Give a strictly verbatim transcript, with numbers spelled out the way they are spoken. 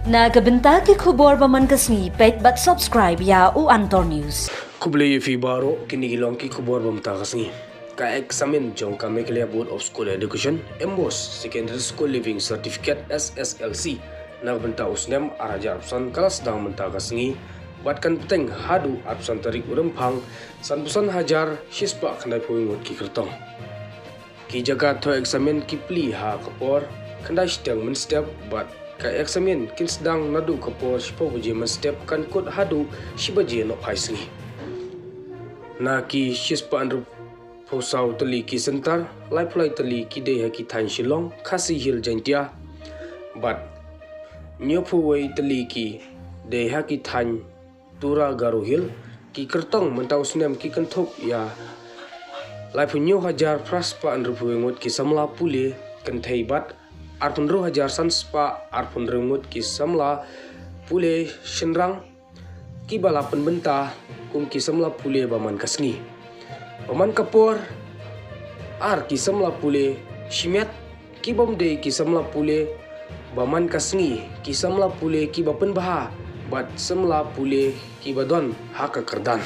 Na ka bynta ki khubor ba man ka sngi, peit bad subscribe ïa u Antor News. Khublei ïa phi baroh, kine ki long ki khubor ba mynta ka sngi. Ka eksamin jong ka Meghalaya Board of School Education, MBOSE Secondary School Leaving Certificate, S S L C, na ka bynta u snem ar hajar arphew san ka la sdang mynta ka sngi bad kan bteng haduh arphew san tarik u Rymphang, sanphew san hajar shispah khyndaiphew ngut ki kyrtong. Ki jaka thoh eksamin ki plie ha ka por khyndai shiteng mynstep bad ka eksamin kin sdang naduh ka por shiphew baje mynstep kan kut haduh shi baje nohphai sngi. Na ki shispah hynriewphew saw tylli ki center, laiphew lai tylli ki dei ha ki thaiñ Shillong, Khasi Hills Jaiñtia bad hynñiewphew wei tylli ki dei ha ki thaiñ Tura Garo Hills, ki kyrtong mynta u snem ki kynthup ïa laiphew hynñiew hajar phra spah hynriewphew wei ngut ki samla pule kynthei bad arphew hynriew hajar san spah arphew hynriew ngut ki samla pule shynrang kiba la pynbynta kum ki samla pule ba man ka sngi. Ba man ka por, ar ki samla pule shimet, ki bym dei ki samla pule ba man ka sngi, ki samla pule kiba pynbha bad samla pule kiba don ha ka kyrdan.